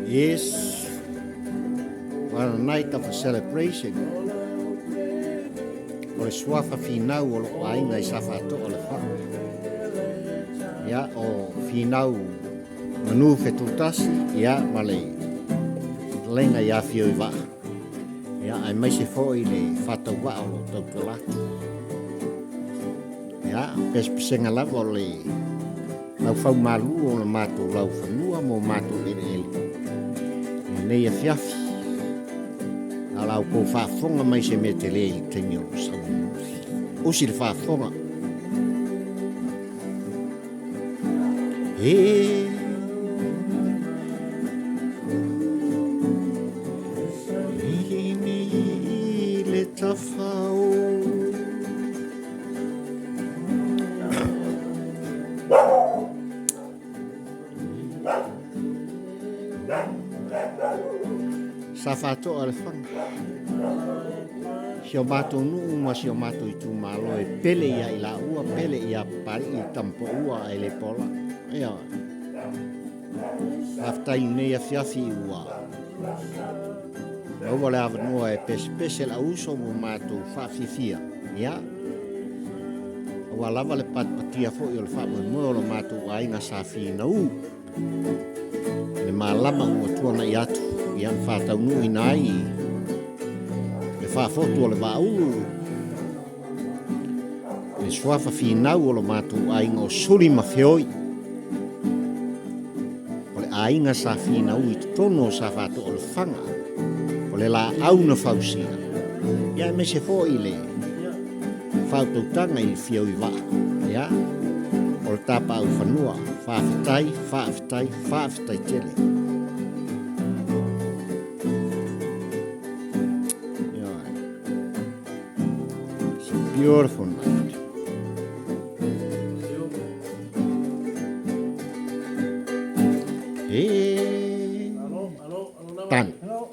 Yes, what a night of a celebration. O le suafa finau o lou aiga i Safatoa o Lefaga. Ia, o finau manu fetutasi, ia, ma le fetalaiga ia Fioivaa. Ia, aemaise foi le faatauvaa o lo o tautuala atu. Ia, pesepesega lava o le laufaumalu o le matou laufanua mo matou eleele i lenei afiafi. A o la outou faafofoga mai se mea tele i le taimi o lo o sau mulimuli. Usi le faafofoga. E i le tafao. Sa faatoa le faga. Si o matou nuu ma si o matou itumalo e pele ia i laua, pele ia Papalii, Tamapoua ae le pola. Ioe. Faafetai i lenei afiafi ua maua le avanoa e pesepese le auuso ua matou faafiafia. Ia, aua lava le patipatia foi o le faamoemoe o lo matou aiga sa finau i le malama ua tuanai atu, ia na faataunuuina ai le faafotu o le Vaaulu i le suafa finau o lo matou aiga o Suli ma Feoi. O le aiga sa finau i totonu o Safatoa o Lefaga, o le laau na fausia, ia aemaise foi le faautautaga i le Fioivaa, ia, o le tapaaufanua. Faafetai, faafetai, faafetai tele. It's a beautiful night. E... Tan.